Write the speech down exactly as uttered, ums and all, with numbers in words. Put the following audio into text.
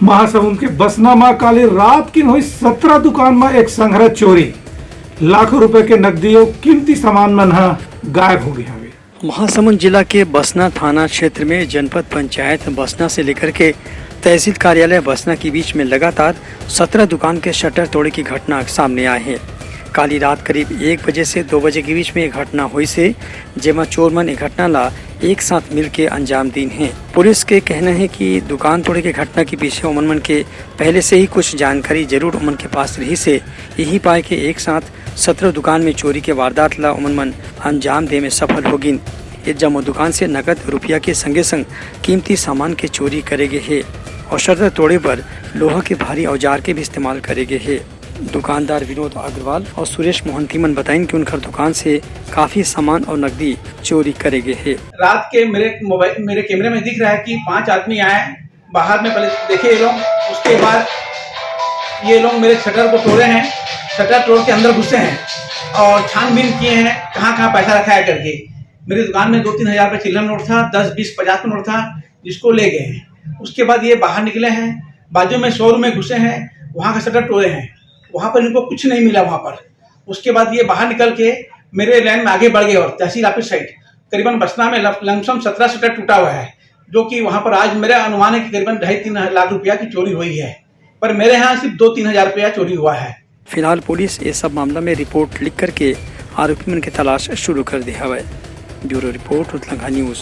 महासमुंद के बसना म काली रात किन होइस सत्रह दुकान म एक संघरा चोरी। लाखों रुपए के नकदी अउ कीमती सामान मन ह गायब हो गे हवे। महासमुंद जिला के बसना थाना क्षेत्र में जनपद पंचायत बसना से लेकर के तहसील कार्यालय बसना के बीच में लगातार सत्रह दुकान के शटर तोड़े की घटना सामने आए हे। काली रात करीब एक बजे से दो बजे के बीच में ये घटना होइस हे, जेमा चोर मन ये घटना ला एक साथ मिल के अंजाम दीन हे। पुलिस के कहना हे कि दुकान तोड़े के घटना के पीछे ओमन मन के पहले से ही कुछ जानकारी जरूर ओमन के पास रहिस हे, यही पाए के एक साथ सत्रह दुकान में चोरी के वारदात ला ओमन मन अंजाम दे में सफल हो गिन। ये जम्मो दुकान से नकद रुपया के संगे संग कीमती सामान के चोरी करे गे हे और शटर तोड़े बर लोहा के भारी औजार के भी इस्तेमाल करे गे हे। दुकानदार विनोद अग्रवाल और सुरेश मोहंती मन बताइन कि उनकर दुकान से काफी सामान और नकदी चोरी करे गे हे। रात के मेरे मोबाइल, मेरे कैमरे में दिख रहा है कि पांच आदमी आए, बाहर में पहले देखे ये लोग, उसके बाद ये लोग मेरे शटर को तोड़े हैं, शटर तोड़ के अंदर घुसे हैं और छानबीन किए हैं कहाँ कहाँ पैसा रखा है करके। मेरी दुकान में दो तीन हजार रुपये चिल्लर नोट था, दस, बीस, पचास का नोट था, जिसको ले गए हैं। उसके बाद ये बाहर निकले हैं, बाजू में शोरूम में घुसे हैं, वहाँ का शटर तोड़े हैं, वहाँ पर इनको कुछ नहीं मिला वहाँ पर। उसके बाद ये बाहर निकल के मेरे लाइन में आगे बढ़ गए और तहसील ऑफिस साइड करीबन बसना में लमसम सत्रह शटर टूटा हुआ है, जो कि वहाँ पर आज मेरा अनुमान है कि करीबन ढाई तीन लाख रुपया की चोरी हुई है, पर मेरे यहाँ सिर्फ दो तीन हजार रुपया चोरी हुआ है। फिलहाल पुलिस ये सब मामला में रिपोर्ट लिख करके आरोपी मन के तलाश शुरू कर दे हवय। Bureau report, Utlangha news.